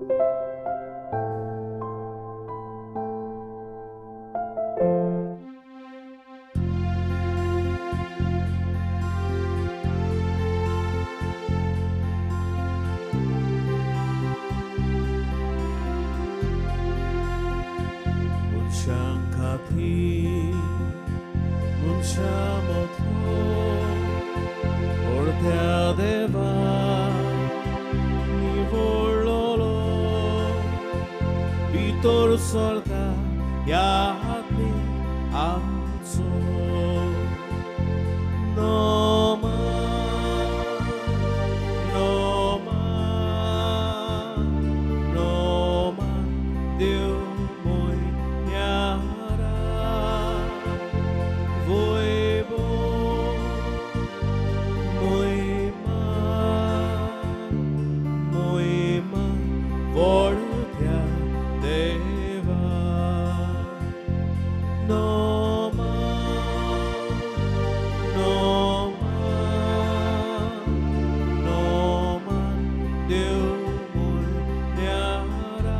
मनशां खातीर मनशां मोठो व्हडत्या देवा निवडलोलो भितर सरता ह्या आत्मे आमचो नोमा नोमा नोमा देव मोयन्यारा वैभव मोहिमा मोहिमा व्हडत्या देवा नोमा नोमा नोमा देव मोयन्यारा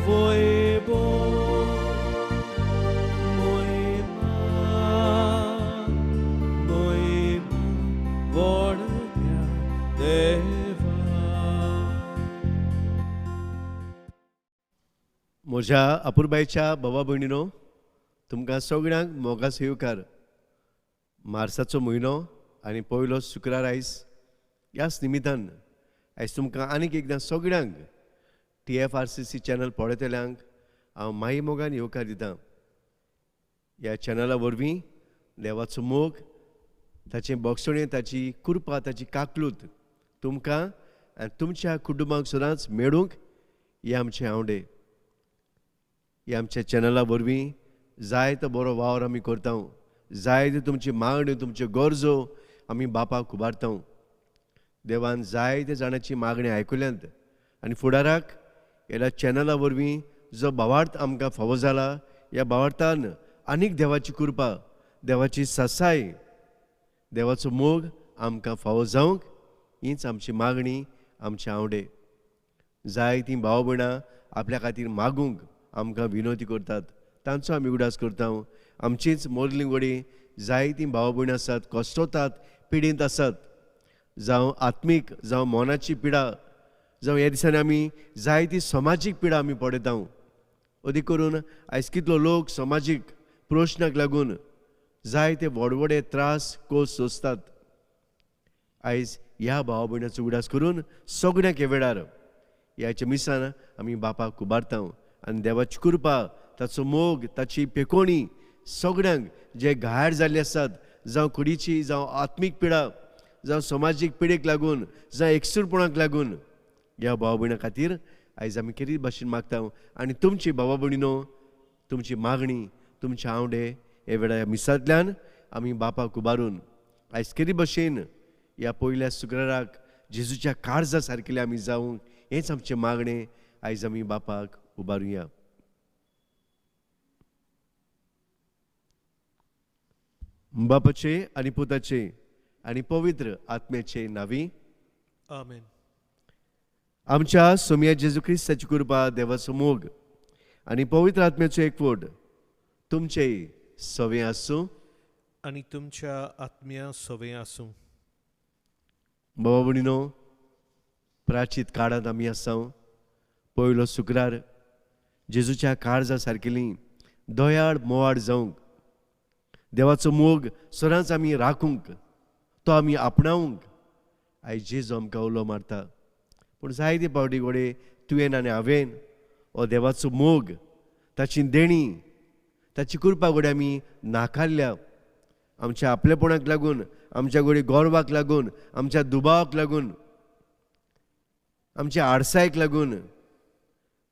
वैभव मोहिमा मोहिमा व्हडत्या देवा. म्हज्या अपुरबायच्या बाबा भयणीनो, तुमकां सगळ्यांक मोगाचो येवकार. मार्साचो म्हयनो आनी पयलो शुक्रार आयज, ह्याच निमितान आयज तुमकां आनीक एकदां सगळ्यांक TFRCC channel पळयतल्यांक हांव माई मोगान येवकार दितां. ह्या चॅनला वरवीं देवाचो मोग, ताचें बोगसणें, ताची कृपा, ताची काकलूत तुमकां आनी तुमच्या कुटुंबाक सदांच मेळूंक हे आमचे आवडे. ह्या आमच्या चॅनला वरवीं जायतो बरो वावर आमी करता, जायते तुमची मागण्यो, तुमच्यो गरजो आमी बापाक उबारता. देवान जायते जाणांची मागणी आयकुल्यांत आनी फुडाराक ह्या चॅनला वरवीं जो भावार्थ आमकां फावो जाला, ह्या भावार्थान आनीक देवाची कृपा, देवाची सासाय, देवाचो मोग आमकां फावो जावंक हीच आमची मागणी, आमचे आवडे. जायतीं भाव भयणां आपल्या खातीर मागूंक आमकां विनवती करतात, तांचो आमी उगडास करता. आमचीच मोदली वडी जायतीं भाव भयणां आसात, कश्टतात, पिडेंत आसात, जावं आत्मीक, जावं मनाची पिडा, जावं ह्या दिसांनी आमी जायती समाजीक पिडा आमी पळयता. अदीक करून आयज कितलो लोक समाजीक प्रश्नाक लागून जायते व्हड व्हडे त्रास कोस सोंसतात. आयज ह्या भाव भयणाचो उगडास करून सगळ्यांक ह्या वेळार ह्याच्या मिसान आमी बापाक उबारता आनी देवाची कृपा, ताचो मोग, ताची पेकोणी सगळ्यांक जे घायाळ जाल्ले आसात, जावं कुडीची, जावं आत्मीक पिडा, जावं समाजीक पिडेक लागून, जावं एकसूरपणाक लागून, ह्या भाव भयणां खातीर आयज आमी केरी भाशेन मागता. आनी तुमची भावा भयणीनो, तुमची मागणी, तुमचे आवडे हे वेळार ह्या मिसांतल्यान आमी बापाक उबारून आयज केरी भाशेन ह्या पयल्या शुक्राराक जेजूच्या काळजा सारकेले आमी जावंक हेंच आमचें मागणें आयज आमी बापाक उबारुया. बापाचे आनी पुताचे आनी पवित्र आत्म्याचे नांवी आमेन. आमच्या सोमया जेजू क्रिस्ताची कृपा, देवाचो मोग आनी पवित्र आत्म्याचो एकवट तुमचेय सवें आसूं आनी तुमच्या आत्म्या सवें आसूं. बाबा भयणीनो, प्राचीत काळांत आमी आसा. पयलो शुक्रार जेजूच्या काळजा सारकेली दयाळ मोवाळ जावंक, देवाचो मोग सदांच आमी राखूंक, तो आमी आपणावंक आयज जेजू आमकां उलो मारता. पूण जायते फावटी घडये तुवें आनी हांवें हो देवाचो मोग, ताची देणी, ताची कृपा घडये आमी नाकारल्या. आमच्या आपलेपणाक लागून, आमच्या घडये गर्वाक लागून, आमच्या दुबावाक लागून, आमच्या आडसायक लागून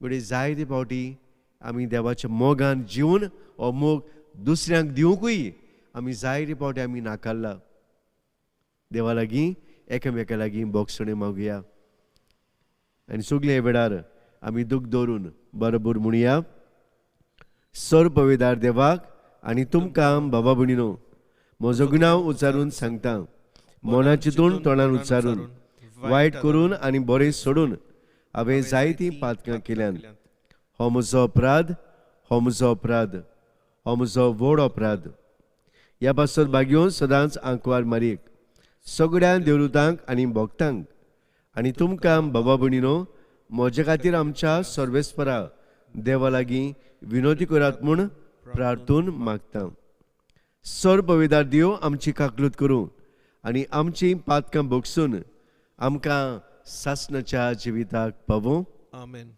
घडये जायते फावटी आमी देवाच्या मोगान जिवन हो मोग दुसऱ्यांक दिवंकूय आमी जायते फावटी आमी नाकारला. देवा लागीं एकामेका लागीं बोगसणें मागुया आनी सगळे वेळार आमी दूख दवरून बरोबर म्हणुया. सर्वपविदार देवाक आनी तुमकां बाबा भयणीनो म्हजो गुन्यांव उच्चारून सांगता, मनाची तोंड तोंडान उच्चारून, वायट करून आनी बरें सोडून हांवें जायतीं पातकां केल्यान. हो म्हजो अपराध, हो म्हजो अपराध, हो म्हजो व्हड अपराध. ह्या पासत भाग्योन सदांच आंकवार मारयेक, सगळ्या देवदूतांक आनी भक्तांक आनी तुमकां बाबा भयणीनो म्हजे खातीर आमच्या सर्वेस्परा देवा लागीं विनोती करात म्हूण प्रार्थून मागता. सर्व पवित्र देव आमची काकलूत करूं आनी आमची पातकां भोगसून आमकां सासणाच्या जिविताक पावूं. आमेन.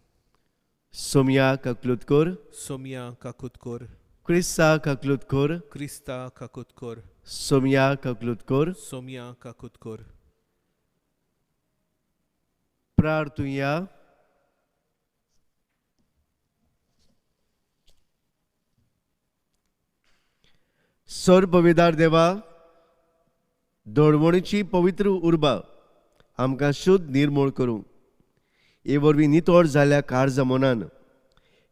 सोमया काकलूत कर. सोमया काकूत कर. क्रिस्ता काकलूत कर. क्रिस्ता काकूत कर. सोमया काकलूत कर. सोमया काकूत कर. प्रार्थुया. सर्व पवित्र देवा, दळवणीची पवित्र उर्बा आमकां शुद्ध निर्मूळ करूं. हे वरवीं नितळ जाल्ल्या काळजा मनान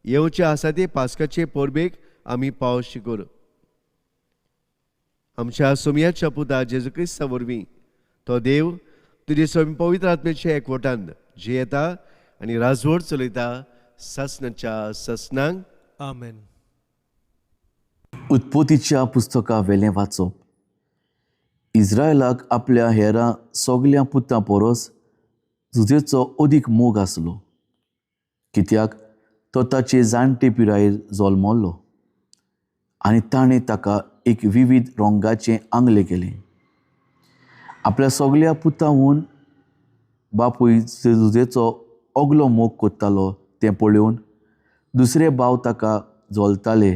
येवचे आसा ते पास्काचे परबेक आमी पावशी करूं. आमच्या सोमयाच्या पुता जेजू क्रिस्ता वरवीं तो देव तुजे स्वयं पवित्र आत्म्याच्या एकवटान जियेता आनी राजवट चलयता सासणाच्या सासणांक. आमेन. उत्पत्तीच्या पुस्तका वेलें वाचप. इस्रायलाक आपल्या हेरां सगल्या पुतां परस जुजेचो अदीक मोग आसलो, कित्याक तो ताचे जाणटे पिरायेर जल्मल्लो आनी ताणें ताका एक विविध रंगाचें आंगलें केलें. आपल्या सगल्या पुतांहून बापूय जुजेचो अगलो मोग करतालो तें पळोवन दुसरे भाव ताका जलताले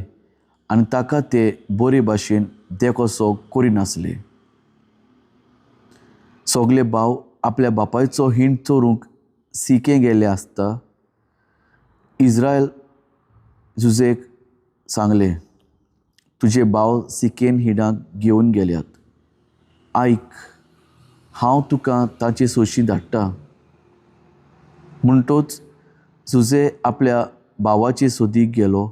आनी ताका ते बरे भाशेन देखोसो करिनासले. सगले भाव आपल्या बापायचो हिंड चोरूंक सिके गेले आसता. इस्रायल जुजेक सांगलें, तुजे भाव सिकेन हिंडाक घेवन गेल्यात, आयक, हांव तुका ताचे सोशी धाडटा. म्हणटोच जुजे आपल्या भावाचे सोदीक गेलो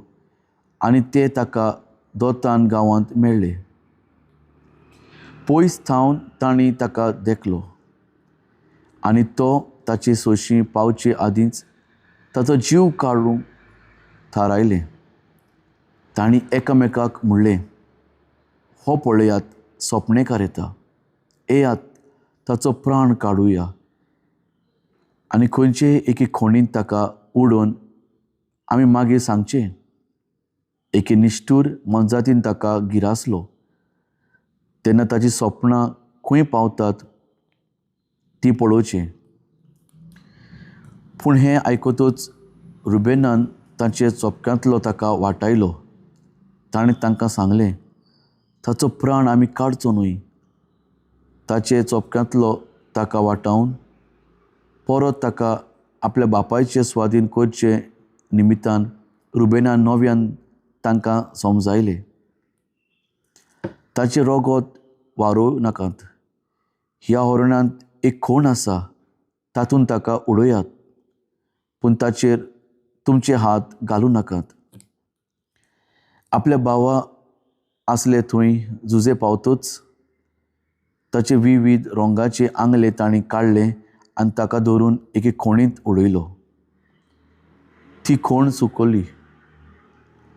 आनी ते ताका दोतान गांवांत मेळ्ळे. पयस थावन तांणी ताका देखलो आनी तो ताचे सोशी पावचे आदींच ताचो जीव काडूंक थारायलें. तांणी एकामेकाक म्हणलें, हो पळयात सोपणेकार येता, येयात ताचो प्राण काडुया आनी खंयचे एके खोणींत ताका उडोवन आमी मागीर सांगचें एके निश्ठूर मनजातीन ताका गिरासलो. तेन्ना ताची सपनां खंय पावतात ती पळोवचें. पूण हें आयकतच रुबेनान ताचे चोपक्यांतलो ताका वाटायलो. ताणें तांकां सांगलें, ताचो प्राण आमी काडचो न्हय. ताचे चोपक्यांतलो ताका वाटावन परत ताका आपल्या बापायचे स्वाधीन करचे निमित्तान रुबेनान नव्यान तांकां समजायले, ताचें रगत वारोवं नाकात, ह्या हरणांत एक खोण आसा, तातूंत ताका उडयात, पूण ताचेर तुमचे हात घालूं नाकात. आपल्या भावा आसले थंय जुजे पावतच ताचे विविध रंगाचे आंगले तांणी काडले आनी ताका धरून एके खोणींत उडयलो. ती खोण सुकली,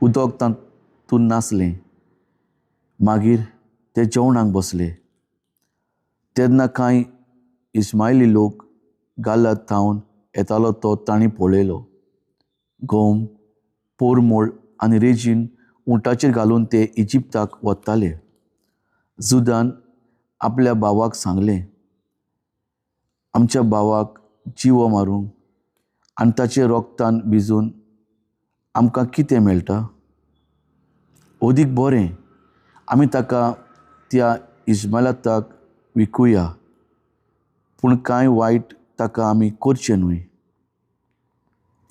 उदक तातूंत नासलें. मागीर ते जेवणाक बसले. तेन्ना कांय इस्मायली लोक गालात थावन येतालो तो तांणी पळयलो. गोम, पोरमोळ आनी रेजीन उंटाचेर घालून ते इजिप्ताक वताले. जुदान आपल्या भावाक सांगलें, आमच्या भावाक जिवो मारूंक आनी ताचे रोगतान भिजून आमकां कितें मेळटा? अदीक बरें आमी ताका त्या इस्मायलाताक विकुया, पूण कांय वायट ताका आमी करचें न्हय.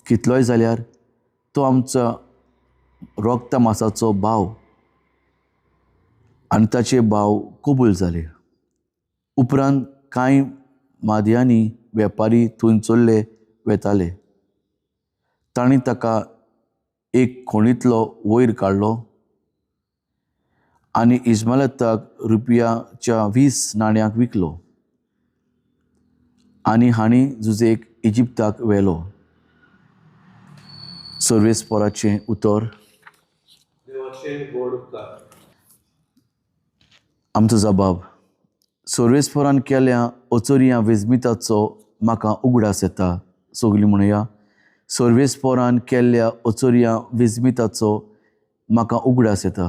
कितलोय जाल्यार तो आमचो रोगता मासाचो भाव. आनी ताचे भाव कबूल जाले. उपरांत कांय मादयांनी वेपारी थंय चल्ले वेताले. तांणी ताका एक खोणींतलो वयर काडलो आनी इस्मायलाताक रुपयाच्या 20 नाण्यांक विकलो. आनी हांणी जुजेक इजिप्ताक व्हेलो. सर्वेस्पोराचें उतर. आमचो जबाब. सर्वेस्पोरान केल्या अचोरयां वेजमिताचो म्हाका उगडास येता. सगलीं म्हणया, सर्वेस्पोरान केल्ल्या अचोरयां वेजमिताचो म्हाका उगडास येता.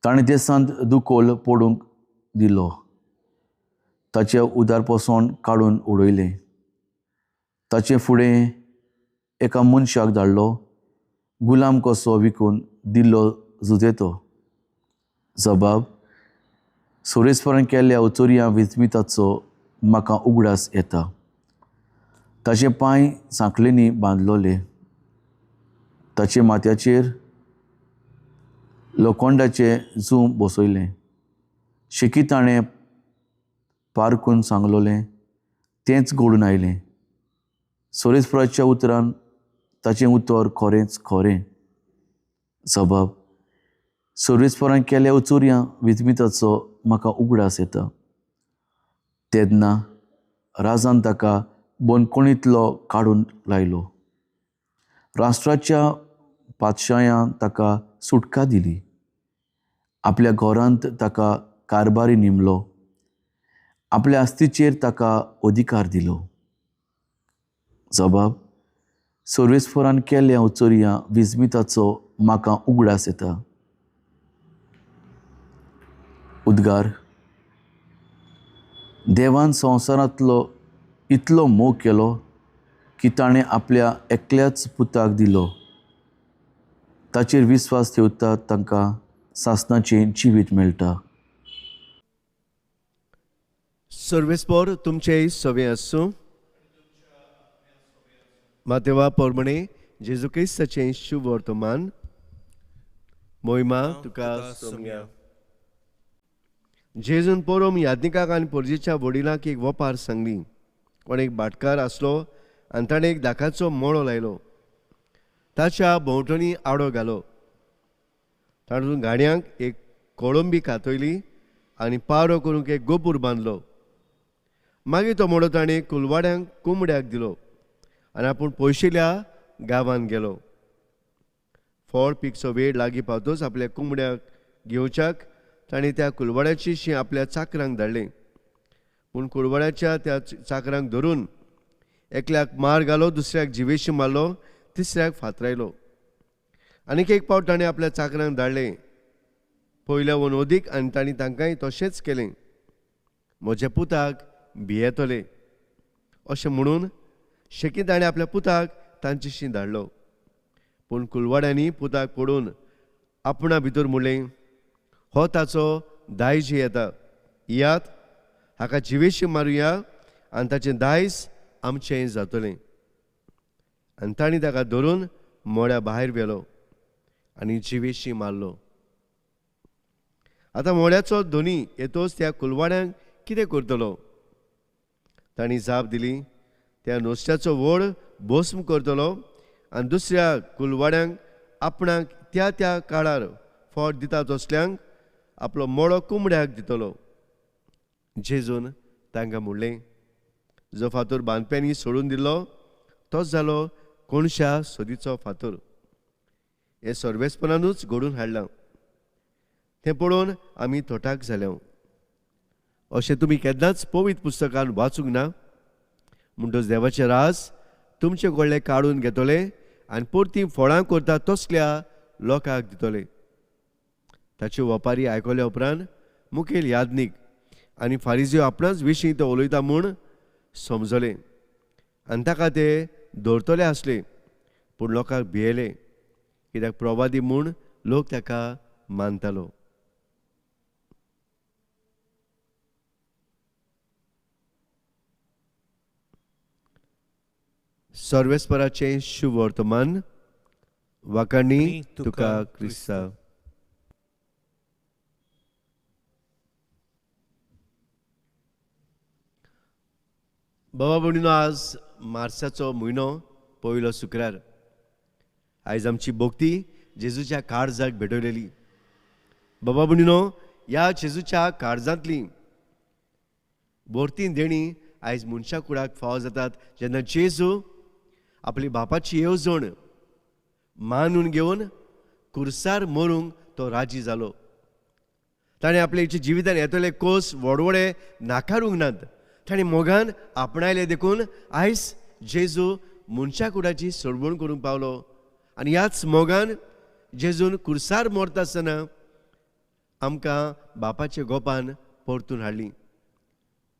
ताणें देसांत दुकोल पडूंक दिलो, ताचें उदारपोसण काडून उडयलें. ताचे फुडें एका मनशाक धाडलो, गुलाम कसो विकून दिल्लो जुदेतो. जबाब. सोरेस्परान केल्ल्या अचोरयां विजमिताचो म्हाका उगडास येता. ताचे पांय सांखळेंनी बांदलोले, ताचे माथ्याचेर लोखंडाचें जूं बसयलें. शेकी ताणें पारकून सांगलोलें तेंच घडून आयलें. सोरेस्पराच्या उतरान ताचें उतर खरेंच खरें. जबाब. सर्वेस्परान केल्या अचोरयां विजमिताचो म्हाका उगडास येता. तेन्ना राजान ताका बंदखणींतलो काडून लायलो. राष्ट्राच्या पातशायान ताका सुटका दिली. आपल्या घरांत ताका कारभारी नेमलो. आपल्या आस्तीचेर ताका अधिकार दिलो. जबाब. सर्वेस्परान केल्ल्या अचोरयां विजमिताचो म्हाका उगडास येता. उद्गार. देवान संवसारांतलो इतलो मोग केलो की ताणें आपल्या एकल्याच पुताक दिलो. ताचेर विस्वास ठेवता तांकां सासणाचें जिवीत मेळटा. सर्वेस्पोर तुमचेय सवे आसूं. मातेवा पोरमणे जेजू क्रिस्ताचें शुभ वर्तमान. मोहिमा तुका सोमया. जेजून पोरोम याज्ञिकाक आनी पोरजेच्या वडिलांक एक वपार सांगली. कोण एक भाटकार आसलो आनी ताणें एक दाकाचो मळो लायलो. ताच्या भोंवतणी आडो घालो. तातूंत गाडयांक एक कोळंबी कातयली आनी पारो करूंक एक गोपूर बांदलो. मागीर तो मळो ताणें कुलवाड्यांक कोंबड्याक दिलो आनी आपूण पयशिल्या गांवांत गेलो. फळ पिकचो वेळ लागीं पावतच आपल्या कोंबड्याक घेवच्याक ताणें त्या कुलवाड्याची शी आपल्या चाकरांक धाडलें. पूण कुलवाड्याच्या त्या चाकरांक धरून एकल्याक मार घालो, दुसऱ्याक जिवेशी मारलो, तिसऱ्याक फातरायलो. आनीक एक पावट ताणें आपल्या चाकरांक धाडलें, पयल्या वन अदीक, आनी तांणी तांकांय तशेंच केलें. म्हज्या पुताक भियेतले अशें म्हणून शेकी ताणें आपल्या पुताक तांचेशी धाडलो. पूण कुलवाड्यांनी पुताक पडून आपणा भितर म्हणलें, हो ताचो दायज येता, यात हाका जिवेशी मारुया आनी ताचें दायज आमचें जातलें. आनी तांणी ताका धरून मोड्या भायर व्हेलो आनी जिवेशी मारलो. आतां मोड्याचो धनी येतोच त्या कुलवाड्यांक कितें करतलो? तांणी जाप दिली, त्या नुस्त्याचो व्हड भस्म करतलो आनी दुसऱ्या कुलवाड्यांक आपणाक त्या त्या काळार फळ दिता तसल्यांक आपलो मळो कोंबड्याक दितलो. जेजून तांकां म्हणलें, जो फातोर बांदप्यांनी सोडून दिलो तोच जालो कोणशा सदीचो फातोर. हें सर्वेस्पणानूच घडून हाडलां, तें पळोवन आमी थोटाक जाले. अशें तुमी केन्नाच पवित्र पुस्तकान वाचूंक ना? म्हणटच देवाचें राज तुमचे कडले काडून घेतले आनी परती फळां करता तसल्या लोकांक दितले. ताच्यो वपारी आयकल्या उपरांत मुखेल याज्ञीक आनी फारिजियो आपणाच विशीं तो उलयता म्हूण समजले आनी ताका ते दवरतले आसले, पूण लोकांक भियेले, कित्याक प्रवादी म्हूण लोक ताका मानतालो. सर्वेस्पराचें शुभवर्तमान. वाकाणी तुका क्रिस्ता. बाबा भयणीनो, आज मार्साचो म्हयनो पयलो शुक्रार. आयज आमची भक्ती जेजूच्या काळजाक भेटयलेली. बाबा भयणीनो, ह्या जेजूच्या काळजांतली भरती देणी आयज मनशा कुडाक फावो जातात. जेन्ना जेजू आपली बापाची येवजण मानून घेवन कुर्सार मरूंक तो राजी जालो. ताणें आपले जिवितान येतले कोस वडवडे नाकारूंक नात, ताणें मोगान आपणायले. देखून आयज जेजू मनशा कुडाची सोडवण करूंक पावलो. आनी ह्याच मोगान जेजून कुर्सार मरता आसतना आमकां बापाच्या गोपान परतून हाडली.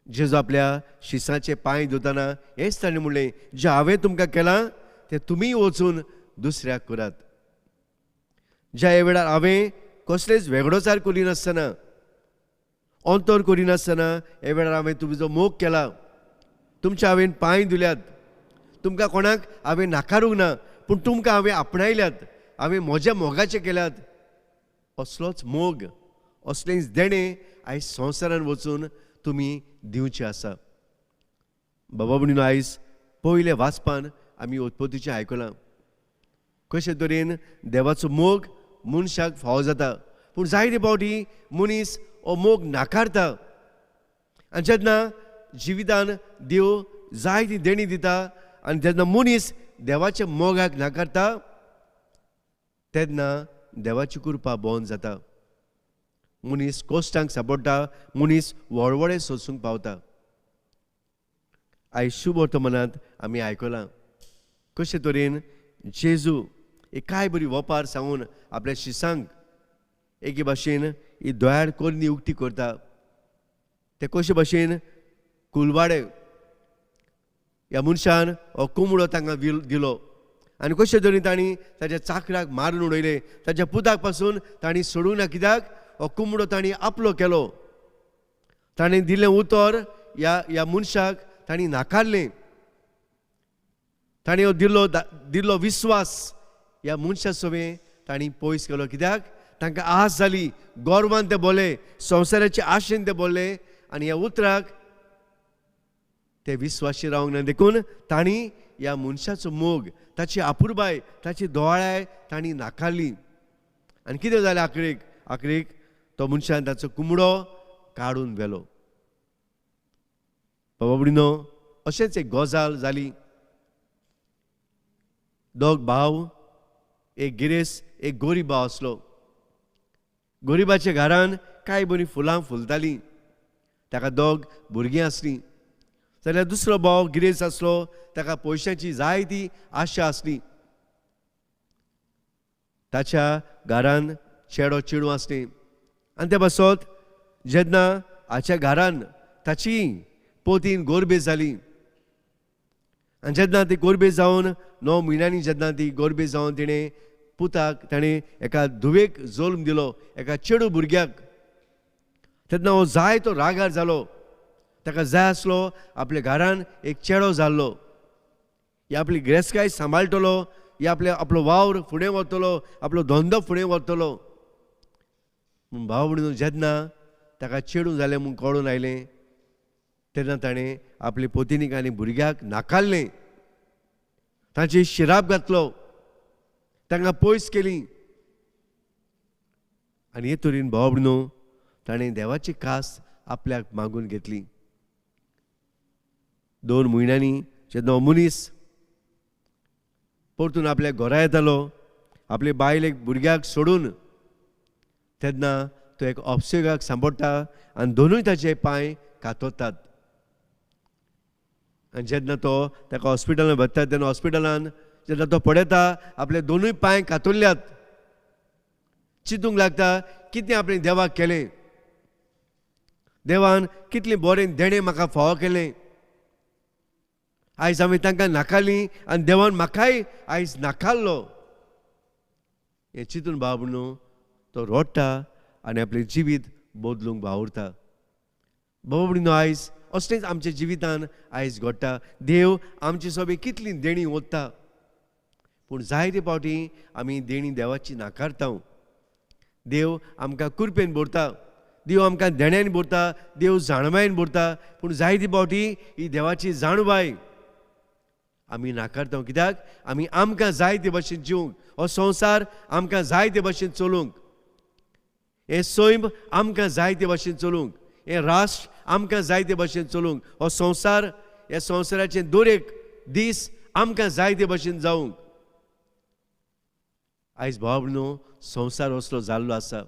जेजू आपल्या शिसाचे पांय धुतना हेंच ताणें म्हणलें, जें हांवें तुमकां केलां तें तुमी वचून दुसऱ्याक करात. ज्या वेळार हांवें कसलेच वेगळोचार करिनासतना, अंतर करिनासतना ह्या वेळार हांवें तुमचो मोग केला, तुमच्या हांवें पांय धुल्यात, तुमकां कोणाक हांवें नाकारूंक ना, पूण तुमकां हांवें आपणायल्यात, हांवें म्हज्या मोगाचें केल्यात. असलोच मोग, असलेंच देणें आयज संवसारान वचून तुमी दिवचें आसा. बाबा भयणीनो, आयज पयल्या वाचपान आमी उत्पत्तीचें आयकलां, कशे तरेन देवाचो मोग मनशाक फावो जाता, पूण जायते फावटी मनीस हो मोग नाकारता. आनी जेन्ना जिवितान देव जायती देणी दिता आनी जेन्ना मनीस देवाच्या मोगाक नाकारता तेन्ना देवाची कृपा बंद जाता. मनीस कश्टांक सापडटा, मनीस वळवळे सोसूंक पावता. आयज शुभ वर्तमानांत आमी आयकलां कशे तरेन जेजू एक काय बरी वपार सांगून आपल्या शिसांक एके भाशेन ही दोळ्यार कोरनी उक्ती करता. ते कशे भाशेन कुलवाडे ह्या मनशान हो कोंबडो तांकां दिलो आनी कशे तरेन तांणी ताच्या चाकराक मारून उडयलें, ताच्या पुताक पासून तांणी सोडूंक ना, कित्याक हो कोंबडो तांणी आपलो केलो. ताणें दिलें उतर ह्या ह्या मनशाक तांणी नाकारलें. ताणें हो दिल्लो दिल्लो विस्वास ह्या मनशा सवें तांणी पयस केलो, कित्याक तांकां आस जाली, गोरवान ते बोले, संवसाराचे आशेन ते बोल्ले आनी ह्या उतराक ते विस्वाशी रावंक ना. देखून तांणी ह्या मनशाचो मोग, ताची आपुरबाय, ताची दोळाय तांणी नाकारली. आनी कितें जालें आखरेक? आखरेक तो मनशान ताचो कुमडो काडून व्हेलो. बाबा भयणीनो, अशेंच एक गजाल जाली. दोग भाव, एक गिरेस्त, एक गोरीब भाव आसलो. गोरिबाच्या घरान कांय बरीं फुलां फुलतालीं, ताका दोग भुरगीं आसलीं. जाल्यार दुसरो भाव गिरेस्त आसलो, ताका पयशांची जायती आशा आसली. ताच्या घरान चेडो चेडूं आसलीं आनी ते पासत जेन्ना हाच्या घरान ताची पोतीन गोरबे जाली आनी जेन्ना ती गोरबे जावन 9 म्हयन्यांनी जेन्ना ती गोरबे जावन तिणें पुताक, ताणें एका धुवेक जल्म दिलो, एका चेडू भुरग्याक, तेन्ना हो जाय तो रागार जालो. ताका जाय आसलो आपल्या घरान एक चेडो जाल्लो, ही आपली गिरेस्तकाय सांबाळटलो, ही आपले आपलो वावर फुडें व्हरतलो, आपलो धंदो फुडें व्हरतलो. पूण भाव म्हणून जेन्ना ताका चेडूं जालें म्हूण कळून आयलें तेन्ना ताणें आपले पोतिनीक आनी भुरग्याक नाकारलें, तांचे शिराप घातलो, तांकां पयस केली. आनी हे तरेन भाव भयणीनो ताणें देवाची कास आपल्याक मागून घेतली. 2 म्हयन्यांनी जेन्ना मनीस परतून आपल्या घरा येतालो आपले बायलेक भुरग्याक सोडून, तेन्ना तो एक ऑपसेगाक सांपडटा आनी दोनूय ताचे पांय कातरतात. आनी जेन्ना तो ताका हॉस्पिटलान व्हरता तेन्ना हॉस्पिटलान जेन्ना तो पळयता आपले दोनूय पांय कातरल्यात, चिंतूंक लागता कितें आपणें देवाक केलें, देवान कितलें बरें देणें म्हाका फावो केलें, आयज हांवें तांकां नाकारलीं आनी देवान म्हाकाय आयज नाकारलो. हें चिंतून बाब न्हू तो रडटा आनी आपलें जिवीत बदलूंक वावुरता. बाबा न्हू आयज असलेंच आमच्या जिवितान आयज घडटा. देव आमचे सोबे कितली देणी ओतता, पूण जायते फावटी आमी देणी देवाची नाकारता. देव आमकां कुरपेन भरता, देव आमकां देण्यान भरता, देव जाणवायन भरता, पूण जायते फावटी ही देवाची जाणवाय आमी नाकारता. कित्याक आमी आमकां जाय ते भशेन जिवंक, हो संवसार आमकां जाय ते भशेन चलोवंक, हें सैम आमकां जाय ते भशेन चलोवंक, हें राष्ट्र आमकां जाय ते भशेन चलूंक, हो संवसार ह्या संवसाराचे दर एक दीस आमकां जाय ते भशेन जावंक। आयज भाव न्हू संवसार असलो जाल्लो आसा।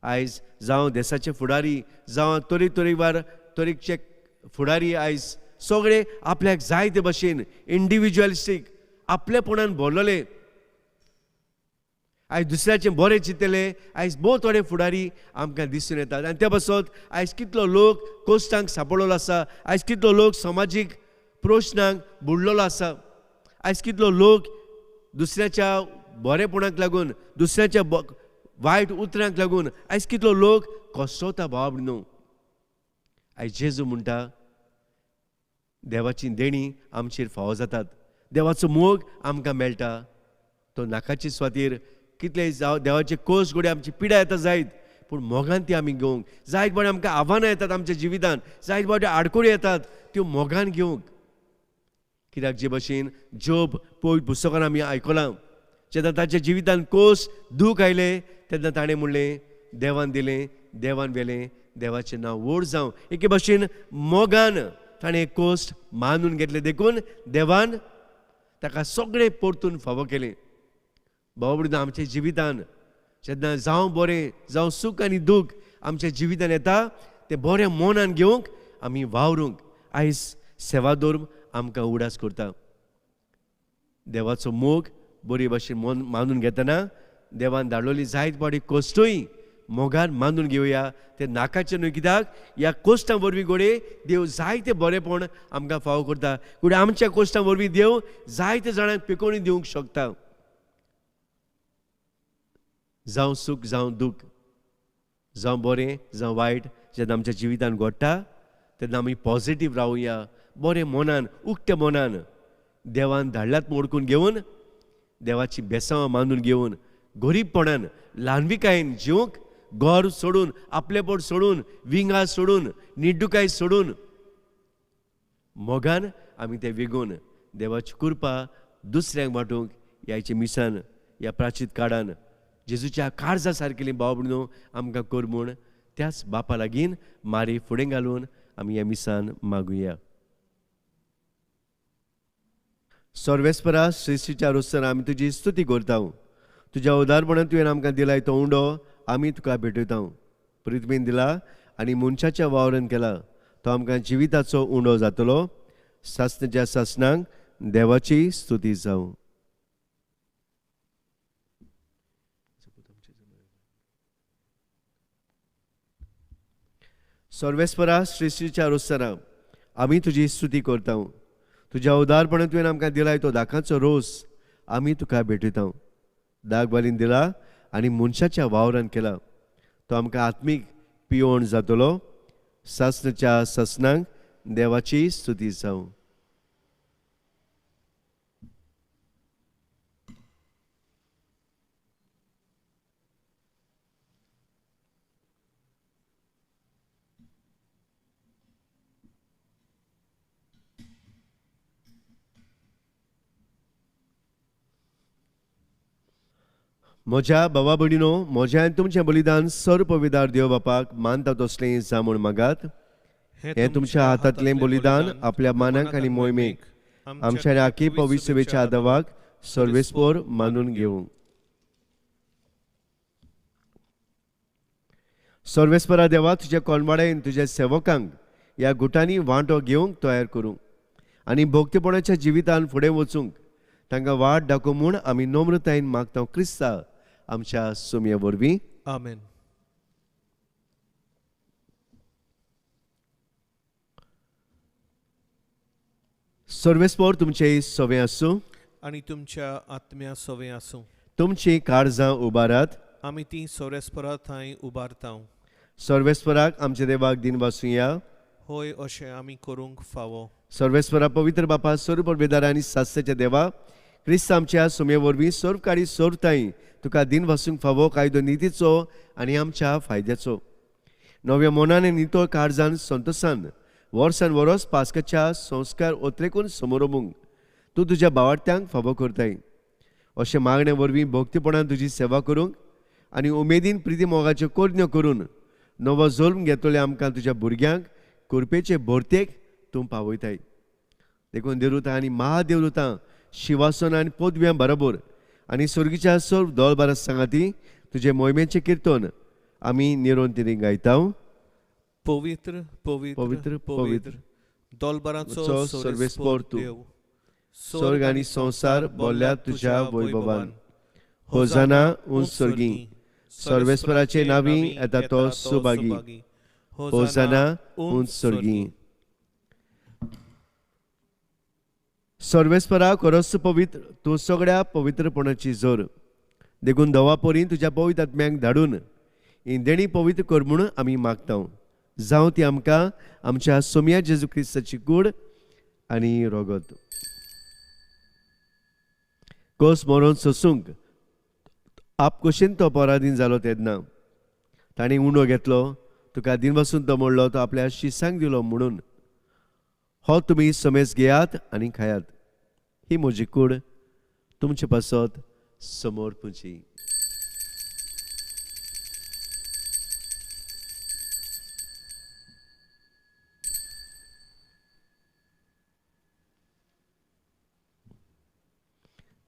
आयज जावं देशाचे फुडारी, जावं तरेतरेवार तरेकचे फुडारी आयज सगळे आपल्याक जाय ते भशेन इंडिविज्युअलिस्टीक आपलेपणान भरलेले। आयज दुसऱ्याचें बरें चिंतले आयज भोव थोडे फुडारी आमकां दिसून येतात। आनी ते पासत आयज कितलो लोक कोश्टांक सांपडलेलो आसा, आयज कितलो लोक समाजीक प्रश्नांक बुडलेलो आसा, आयज कितलो लोक दुसऱ्याच्या बरेपणाक लागून, दुसऱ्याच्या वायट उतरांक लागून आयज कितलो लोक कश्टवता भाव न्हू। आयज जेजू म्हणटा देवाची देणी आमचेर फावो जातात, देवाचो मोग आमकां मेळटा। तो नाकाचे स्वातीर कितले जावं देवाचे कोश घडये आमची पिडा येता जायत, पूण मोगान ती आमी घेवंक जायत फावटी आमकां आव्हानां येतात आमच्या जिवितान, जायत फावटी आडखळी येतात त्यो मोगान घेवंक। कित्याक जे भशेन जोब पवित्र पुस्तकान आमी आयकलां, जेन्ना ताच्या जिवितान कोस दूख आयलें तेन्ना ताणें म्हणलें देवान दिलें, देवान व्हेलें, देवाचें नांव व्हड जावं। एके भशेन मोगान ताणें कोस्ट मानून घेतलें, देखून देवान ताका सगळें परतून फावो केलें। भाव भयणीनो, आमच्या जिवितान जेन्ना जावं बरें जावं सूख आनी दूख आमच्या जिवितान येता तें बरें मनान घेवंक आमी वावरूंक आयज सेवाधर्म आमकां उडास करता। देवाचो मोग बरे भशेन मन मानून घेतना देवान धाडलेली जायत फावटी कश्टूय मोगान मानून घेवया, ते नाकाचें न्हय। कित्याक ह्या कोश्टां वरवीं घडये देव जायते बरेपण आमकां फावो करता, घडये आमच्या कोश्टां वरवीं देव जायते जाणांक पिकोवणी दिवंक शकता। जावं सूख जावं दूख, जावं बरें जावं वायट जेन्ना आमच्या जिवितान घडटा तेन्ना आमी पॉजिटीव रावया, बरें मनान उक्त्या मनान देवान धाडल्यात मोडकून घेवन, देवाची बेसांवां मानून घेवन, गरीबपणान ल्हानविकायेन जिवंक, घर सोडून, आपलेपण सोडून, विंगा सोडून, निड्डुकाय सोडून मोगान आमी ते वेगून देवाची कृपा दुसऱ्यांक वांटूंक ह्याचे मिसान ह्या प्राचीत काळान जेजूच्या काळजा सारकेली भाव भयणीनो आमकां कर म्हूण त्याच बापा लागीं मारी फुडें घालून आमी ह्या मिसान मागुया। सर्वेस्परा श्रेश्ठीच्या रोस्तार आमी तुजी स्तुती करता। तुज्या उदारपणान तुवें आमकां दिलाय तो उंडो आमी तुका भेटयता। पृथ्वीन दिला आनी मनशाच्या वावरान केला तो आमकां जिविताचो उंडो जातलो। सासणाच्या सासणाक देवाची स्तुती जावं। सर्वेस्परा श्रेश्ठीच्या रोस्तारा आमी तुजी स्तुती करता। तुज्या उदारपणान तुवें आमकां दिलाय तो दाकाचो रोस आमी तुका भेटयता। दाग बालीन दिला आनी मनशाच्या वावरान केला तो आमकां आत्मीक पियोण जातलो। सासणाच्या सासणाक देवाची स्तुती जावं। म्हज्या बाबा भयणीनो, म्हज्या आनी तुमचें बलिदान सर्वविदार देव बापाक मानता तसलें जावं म्हूण मागात। हें तुमच्या हातांतलें बलिदान आपल्या मानाक आनी मोहिमेक आमच्या आखी पवित्र आदावाक सर्वेस्पोर मानून घेवं। सर्वेस्परा देवा, तुज्या कोलवाड्यान तुज्या सेवकांक ह्या गुटांनी वांटो घेवंक तयार करूंक आनी भक्तीपणाच्या जिवितान फुडें वचूंक तांकां वाट दाखोवं म्हूण आमी नम्रतायेन मागता क्रिस्ता आमच्या सोमया वरवीं। आमेन। सर्वेस्पोर तुमचे सवे आसूं आनी तुमच्या आत्म्या सवे आसूं। तुमची काळजां उबारात, आमी ती सर्वेस्परा थंय उबारता। सर्वेस्पराक आमच्या देवाक दिन वासुया। होय, अशें आमी करूंक फावो। सर्वेस्परा पवित्र बापा सर्व बेदार आनी सास्त्याच्या देवा क्रिस्त आमच्या सुमे वरवीं सर्व काळी सर्वताय तुका दिन वासूंक फावो कायदो नितीचो आनी आमच्या फायद्याचो। नव्या मनान नितळ काळजान संतोशान वर्सान वरस पास्काच्या संस्कार ओत्रेकून समोरमूंक तूं तुज्या बावार्थ्यांक फावो करताय। अशें मागणे वरवीं भक्तीपणान तुजी सेवा करूंक आनी उमेदीन प्रिती मोगाच्यो करण्यो करून नवो जल्म घेतले आमकां तुज्या भुरग्यांक कुरपेचे भरतेक तूं पावयताय. देखून देवदूतां आनी महादेवदूतां शिवासन आनी पदव्यां बरोबर आनी स्वर्गीच्या सर्व दोलबारा सांगाती तुजे मोहिमेचें किर्तन आमी निरोन तिरी गायता. पवित्र पवित्र पवित्र पवित्र दोलबाराचो सर्वेस्पोर तूं, स्वर्ग आनी संवसार बोल्ल्या तुज्या वैभवान. होजाना उंच स्वर्गी, सर्वेस्पराचे नावी येता तो सुभागी. होजाना उंच स्वर्गी. सर्वेस्परा खरोच पवित्र, तूं सगळ्या पवित्रपणाची जोर. देखून धवा पोरीन तुज्या पवित्र आत्म्यांक धाडून ही देणी पवित्र कर म्हूण आमी मागता. जावं ती आमकां आमच्या सोम्या जेजू क्रिस्ताची कूड आनी रोगत. कोस मरोन सोसूंक आपकोशेन तो पराधीन जालो तेन्ना ताणें उंडो घेतलो, तुका दिनवासून तो मोडलो, तो आपल्या शिसांक दिलो म्हणून हो तुमी समेज घेयात आनी खायात. ही म्हजी कूड तुमचे पासत समोर पुची.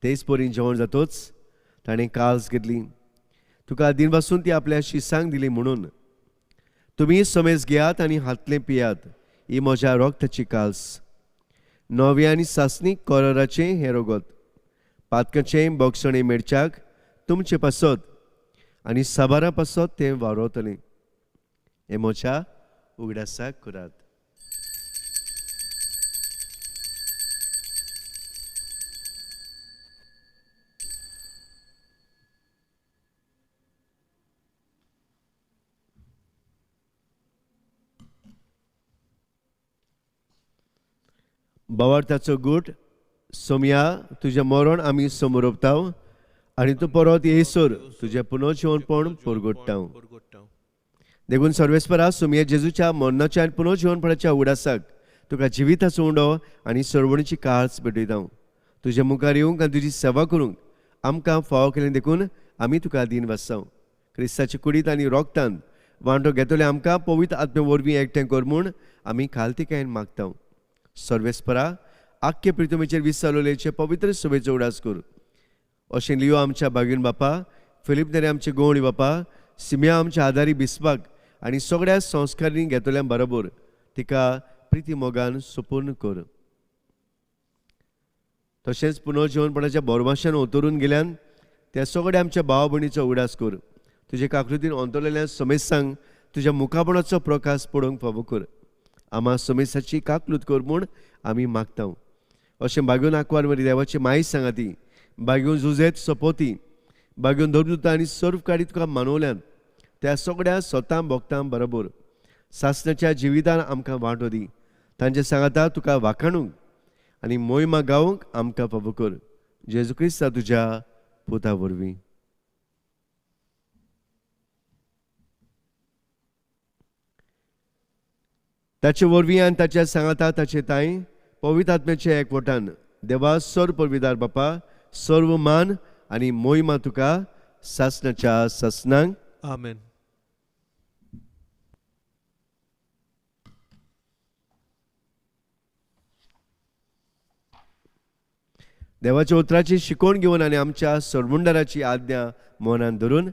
तेच परीन जेवण जातोच ताणें काल्स घेतली, तुका दिनवासून ती आपल्या शिसांक दिली म्हणून तुमी समेज घेयात आनी हातलें पियात. ही म्हज्या रोगताची काल्स, नवे आनी सासणीक कोराचें हें रोगत, पातकाचें बोगसणें मेळच्याक तुमचे पासत आनी साबारा पासत तें वावरतलें. हें म्हज्या उगडासाक करात. बावार्थाचो गूट सोमया तुजें मरण आमी समोर आनी तूं परत येयसर तुजें पुनर्जिवनपण परगट्टा. देखून सर्वेस्परा सोमया जेजूच्या मरणाच्या आनी पुनर्जिवनपणाच्या उडासाक तुका जिविताचो उंडो आनी सरवणीची काळच भेटयता. तुजे मुखार येवंक आनी तुजी सेवा करूंक आमकां फावो केलें देखून आमी तुका दीन वाचता. क्रिस्ताचे कुडींत आनी रोगतान वांटो घेतले आमकां पवित्र आत्मे वरवीं एकठांय कर म्हूण आमी खालतीकायेन मागता. सर्वेस्परा आख्खे प्रितमेचेर विसरलेचे पवित्र सभेचो उडास कर. अशें लियो आमच्या बागीन बापा, फिलीप नेरे आमचे गोवणी बापा, सिमिया आमच्या आदारी बिस्पाक आनी सगळ्या संस्कारांनी घेतल्या बरोबर तिका प्रिती मोगान सुपूर्ण कर. तशेंच पुनर्जिवनपणाच्या बोरमाशान उतरून गेल्यान त्या सगळ्या आमच्या भाव भयणीचो उडास कर. तुजे काकृतीन अंतरलेल्या समेस्तांक तुज्या मुखापणाचो प्रकाश पडोवंक फावो कर. आमा समेसाची काकलूत कर म्हूण आमी मागता. अशें बागेवन आंकवार मरी देवाची मायज सांगाती, बागेवन जुजेत सोपोती, बागेवन धर्मदूता आनी सर्व काडी तुका मानवल्यान त्या सगळ्या स्वता भोगतां बरोबर सासणाच्या जिवितान आमकां वांटो दी. तांचे सांगाता तुका वाखाणूंक आनी मोहिमा गावंक आमकां फावो कर. जेजू क्रिस्ता तुज्या पुता वरवीं. ताचे वरवीं आनी ताच्या सांगाता ताचे ताई पवित्र आत्म्याच्या एकवटान देवा सर्व पविदार बापा सर्व मान आनी मोहिमा तुका सासणाच्या सासणांक. आमेन. देवाच्या उतराची शिकवण घेवन आनी आमच्या सरमुंडाराची आज्ञा मनान धरून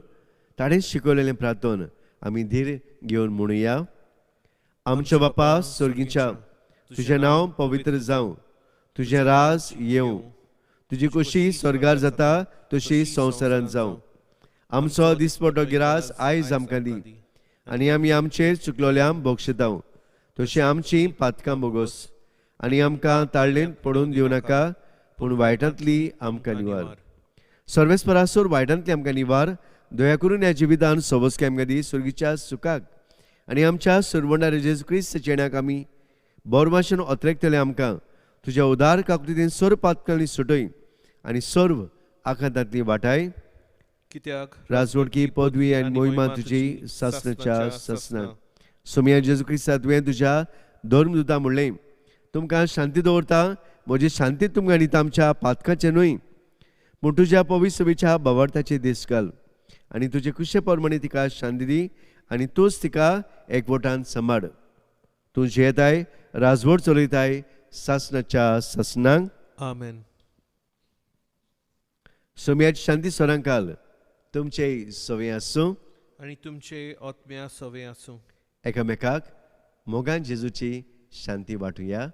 ताणें शिकवलेलें प्रार्थन आमी धीर घेवन म्हणुया. आमच्या बापा स्वर्गीच्या, तुजें नांव पवित्र जावं, तुजें राज येवं, तुजी कुशी स्वर्गार जाता तशी संवसारांत जावं. आमचो दिसपटो गिरास आयज आमकां दी आनी आमी आमचेर चुकलोल्यांक बक्षितां तशी आमची पातकां बोगोस आनी आमकां ताळ्ळेन पडून दिवं नाका, पूण वायटांतली आमकां निवार. सर्वेस्परासूर वायटांतली आमकां निवार. दया करून ह्या जिवितान सोबसकाय आमकां दी स्वर्गीच्या सुखाक आनी आमच्या सरवंडार जेजू क्रिस्त चेण्याक आमी बोरमाशेन अत्रेकतले आमकां तुज्या उदार काकुतीन सर्व पातकांनी सुटय आनी सर्व आखातांतली वाटाय. कित्याक राजवडकी पदवी आनी मोहिमा तुजी सासणाच्या सासणाक. सोमया जेजू क्रिस्ता तुवें तुज्या धर्मदूता म्हणलें, तुमकां शांती दवरता, म्हजी शांती तुमकां दिता, आमच्या पातकाचें न्हय पूण तुज्या पवित्र सभेच्या भावार्थाचे देश घाल आनी तुजे कुशे प्रमाणे तिका शांती दी आनी तूंच तिका एकवटान सांबाळ. तूं जियेताय राजवट चलयताय सासणाच्या सासणांक. आमेन. सोम्याची शांती सरांकाल तुमचे सवे आसूं आनी तुमचे आत्म्या सवे आसूं. एकामेकाक मोगान जेजूची शांती वांटुया.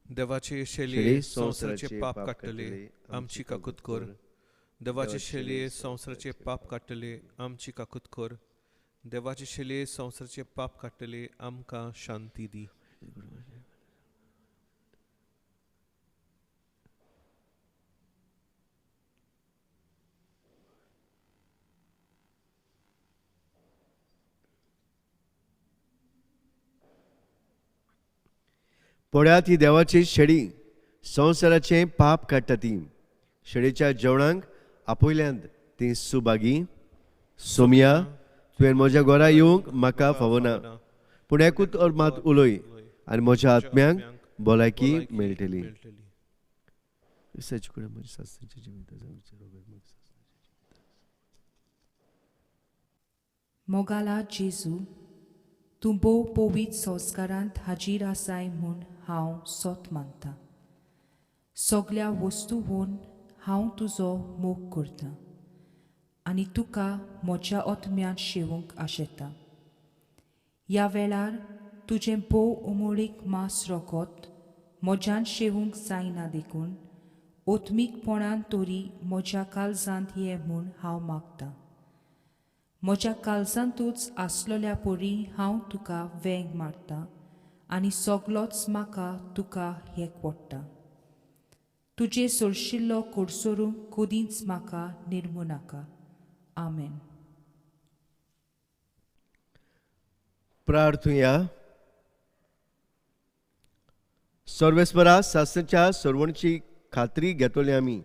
देवाचे शेलये संवसाराचे पाप काडटले आमची काकूत कर. देवाचे शेलये संवसाराचे पाप काडटले आमची काकूत कर. देवाचे शेलये संवसाराचे पाप काडटले आमकां शांती दी. पळयात ही देवाची शेडी संवसाराचें पाप काडटा ती. शेडीच्या जेवणाक आपयल्यांत ती सुभागी. सोमया तुवें म्हज्या घरा येवंक म्हाका फावना, पूण एकूच or मात उलय आनी म्हज्या आत्म्यांक भलायकी मेळटली. मोगाला जेजू, तूं भोव पवित्र संस्कारांत हाजीर आसाय म्हूण हांव सोत मानतां. सगल्या वस्तूहून हांव तुजो मोग करतां आनी तुका म्हज्या आत्म्यांत शेवूंक आशेतां. ह्या वेळार तुजें भोव उमळीक मांस रोखत म्हज्यान शेवूंक जायना देखून ओत्मीकपणान तरी म्हज्या काळजांत ये म्हूण हांव मागतां. म्हज्या काळजांतूच आसलेल्या परी हांव तुका वेंग मारतां आनी सगलोच म्हाका तुका हेक पडटा. तुजें सोरशिल्लो कोडसोरूंक कदींच म्हाका निर्मू नाका. आमेन. प्रार्थुया. सर्वेस्परा सासणाच्या सर्वणची खात्री घेतली आमी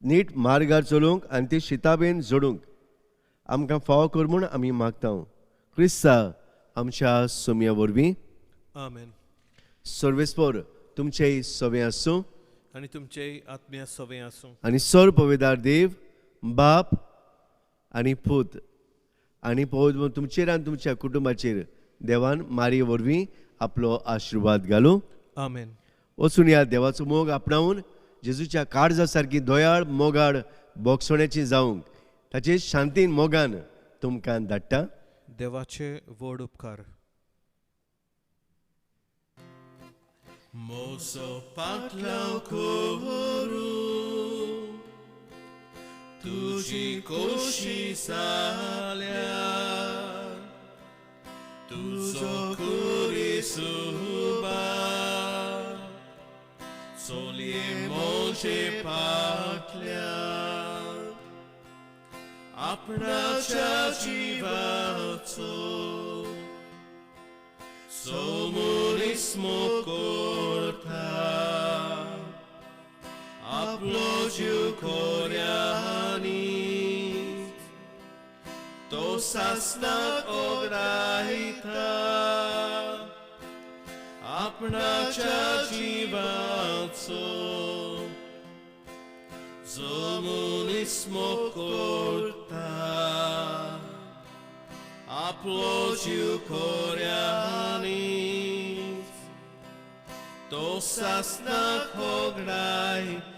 नीट मार्गार चलूंक आनी ती शिताबेन जोडूंक आमकां फावो कर म्हूण आमी मागता. क्रिस्ता आमच्या सोमया वरवीं. आमेन. सर्वेस्पर तुमचेय सवे आसूं आनी तुमचेय आत्म्या सवे आसूं. आनी सर्व पवित्र देव बाप आनी पूत आनी पवित्र तुमचेर आनी तुमच्या कुटुंबाचेर देवान मारये वरवीं आपलो आशिर्वाद घालूं. आमेन. वचून ह्या देवाचो मोग आपणावन जेजूच्या काळजा सारकी दयाळ मोगाळ बोगसण्याची जावंक ताचे शांतीन मोगान तुमकां धाडटा. देवाचे व्हड उपकार. मोसो पाटलाव करूं तुजी कोशी जाल्या, तुजो कुरीसुबा चलये म्हजे पाटल्या आपणाच्या जिवाचो सोमुनिस्मो करता आपलो जीव कोऱ्यांनी तो सासणाक ओगडायता आपणाच्या जिवाचो सोमुनिस्मो करता आपलो जीव कोऱ्यांनी तो सासणाक ओगडायता.